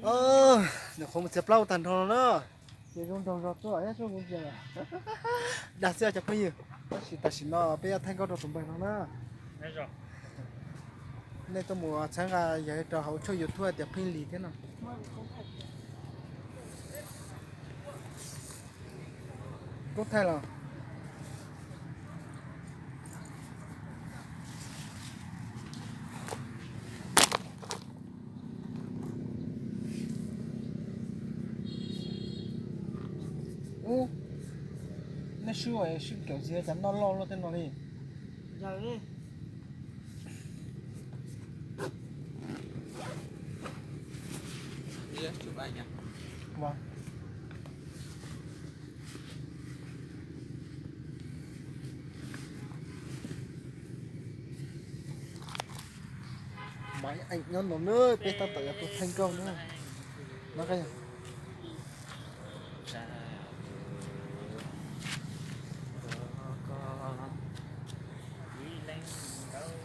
Nws qhuav mus txiav plaub tag nrho no na. Ces zoo nraug zog tuaj thiab sub kuv ntsia. Dag xwb cov phooj ywg. Tab sis tam sim no peb yuav thaij nkauj rau tus npawg no na. Nej tuaj mus txhawb nqa yawg rau hauv tshooj YouTube tias Pheej Lis thiab no. Koob thaij los? Ub, nej swb, swb cov txiv cov noj loj luaj tej no li. Maiv Eem nyob no na, peb tab tom yuav tuaj thaij nkauj na.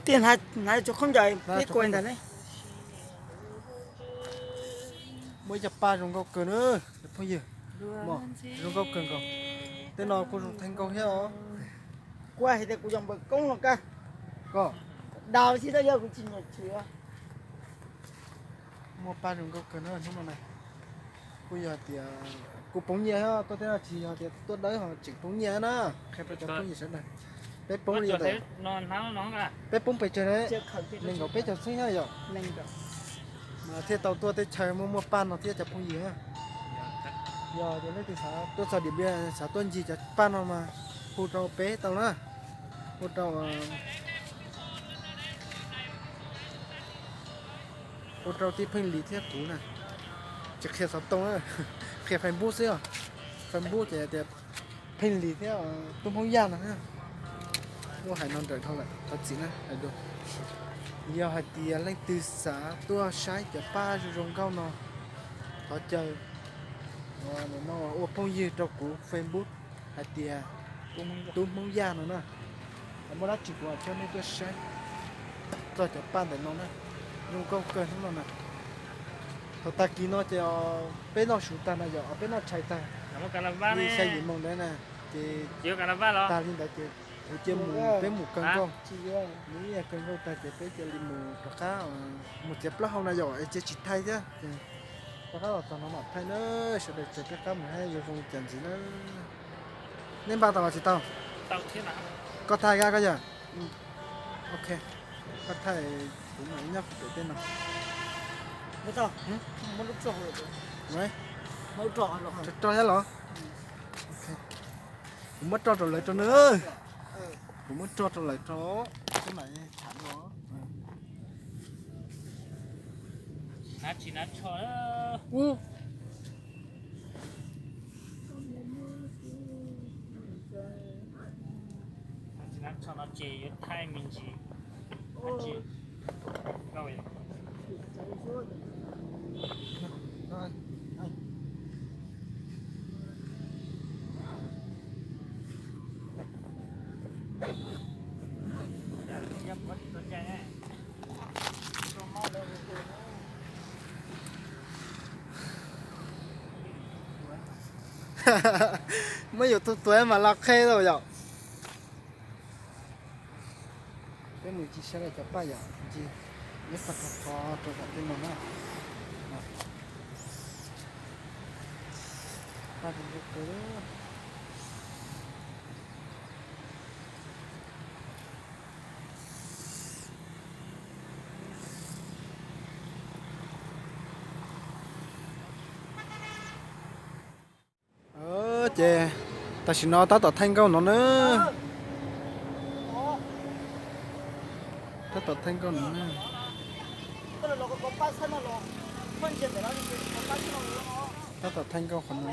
Tiag, hnav tsuas khaub ncaws peb kuas ntag ne. Muaj ib co paj zoo nkauj kawg na, cov phooj ywg. Zoo nkauj kawg nkaus. Tej no kuj zoo thaij nkauj thiab os. Kuv hais tias kuv yog npawg Koob los kag. Koj. Daus xwb tab yog kuv tsis nyiam chwv. Muaj paj zoo nkauj kawg na hnub no na. Kuj yog tias kuj poob nyiaj thiab, tuaj tej no tsis yog tias tuaj dawb ho tseem poob nyiaj na. Qhia rau cov phooj ywg sawv daws. Peb poob li ntawd. Peb poob pes tsawg ne? Nees nkaum peb caug txheeb thiab yom. Mas thiaj tau tuaj teb chaws muaj muaj paj no thiab cov phooj ywg. Yog tias leej twg xav tuaj txog Diam Npiaj xav tuaj ncig cov paj no mas hu rau peb tau na. Hu rau, hu rau tij Pheej Lis thiab kuv na. Tsis qhia xov tooj na, qhia Facebook xwb os. Facebook ces tias Pheej Lis thiab Tub Hmoob Yaj no. Muaj hais no nrawm dhau lawm, thov txim na hais dua. Yog hais tias leej twg xav tuaj saib cov paj zoo zoo nkauj no, thov caw no ua phooj ywg rau kuv Facebook hais tias Tub Hmoob Yaj no na. Muaj dab tsi kuv coj nej tuaj saib txog cov paj ntawm no na. Zoo nkauj kawg hnub no na. Thaum tag kis no ces peb noj su tag na yom, peb noj tshais tag li xya yim moos ntawd na, ces tag li ntawd ces kuv cia mus, peb mus kaw nkauj, mus ib yam kaw nkauj tag ces peb cia li mus rov qab, mus txiav plaub hau na yom, es cia tsis thaij thiab. Rov qab los txog no mam thaij na, sawv daws tsaws peb qab mus saib yuav zoo li cas ntxiv na. Nej npaj tau los tsis tau? Koj thaij koj yog. Ok, koj thaij, kuv mam nyob kuv pem tej no. Rau thiab los? Kuv muab roj rau lawv rau na. Kuv muab roj rau lawv rau. Ub. Tsis nab tsho no ces yuav thaij me ntsis. Muab yus tus tuav mas los qheb tau yom. Peb mus ncig saib lawv cov paj yom, ncig ib qho rau qhov rau tom tej no na. Paj zoo nkauj kawg. Ces tam sim no tab tom thaij nkauj no na. Tab tom thaij nkauj no na. Tab tom thaij nkauj qhov no.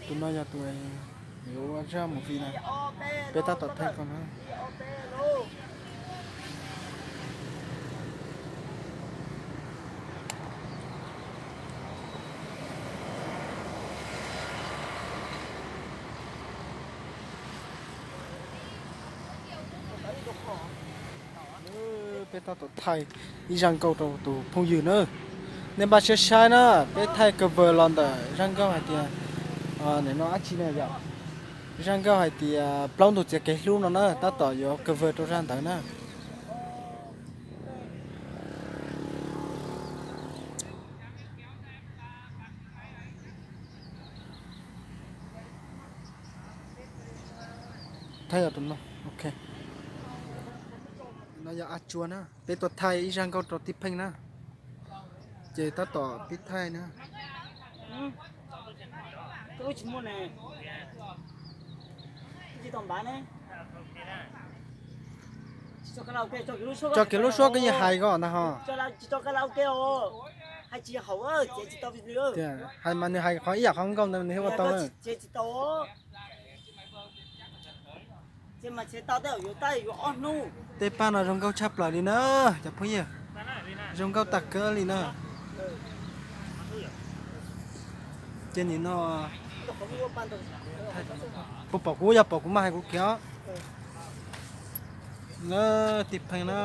Tus no yog tus yuav ua zaj movie na. Peb tab tom thaij nkauj no. Peb tab tom thaij ib zaj nkauj rau tus phooj ywg na. Nej npaj siab saib na, peb thaij cover los ntawm zaj nkauj hais tias, nim no dab tsi na yom, zaj nkauj hais tias plaub ntug txiav kev hlub no na, tab tom yuav cover rau zaj ntawd na. Thaij yog tus no, ok. No yog A Tsua na, peb tuaj thaij ib zaj nkauj rau Tij Pheej na, ces tab tom pib thaij na. Tso kiag lub suab koj yeej hais ko ntag ho. Tias hais mas nws hais qhov ib yam qhov nkauj ntawd nws thiaj ua tau na. Tej paj no zoo nkauj tshaj plaws li na, cov phooj ywg. Zoo nkauj tag kawg li na. Ces nim no, puas pom kuv, yog pom kuv mas hais kuv kiag os. Lawv Tij Pheej na,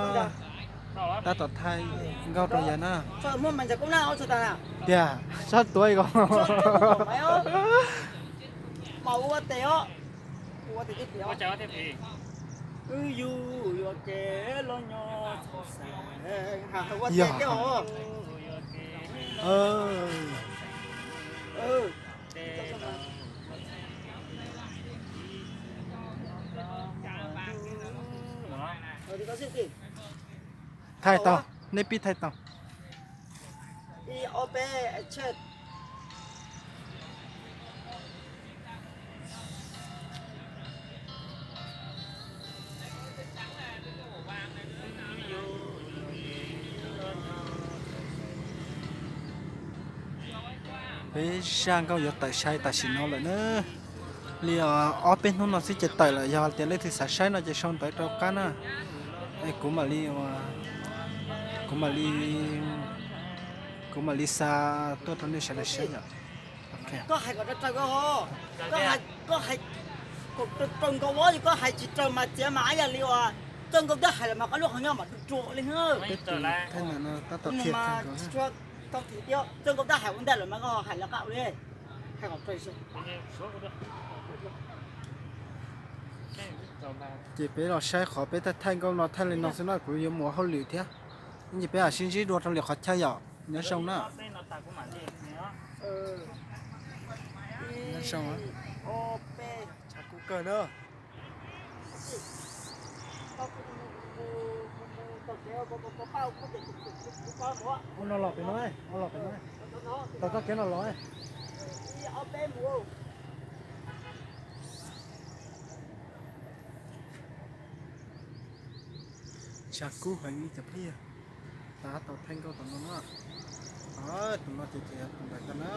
tab tom thaij nkauj rau yawg na. Tias txhob tuav ko. Yog. Thaij tau, nej pib thaij tau. Peb zaj nkauj yuav tawm sai tam sim no lawm na. Li ob peb hnub no xwb ces tawm lawm, yog tias leej twg xav saib no ces sau ntawv rau qab na. Kuv mam li, kuv mam li, kuv mam li xa tuaj rau nej sawv daws saib yom. Koj hais kom raws raws ko, koj hais kom raws raws nkaus, koj hais tsis raws mas txiav mas ib yam li uas Txawj Nkauj twb hais lawm mas koj lub qhov nyob mas ruam ruam li. Peb tus thaij ntawm no tab tom qhia mas Txawj Nkauj twb hais ua ntej lawm mas koj hais lawv qab ua li. Hais kom raws. Ces peb los saib qhov peb thaij thaij nkauj no thaij li no xwb na, kuv yuav mus ua hauj lwm thiab. Ces peb mam sib ntsib dua rau lwm qhov chaw yom. Nyob zoo na. Nyob zoo. Tshav kub kawg na. Ua no los pem no, ua los pem no. Tau txoj kev no los. Tshav kub heev li cov phooj ywg. Tab tom thaij nkauj tom no na. Tus no ces tus ntawd ntag na.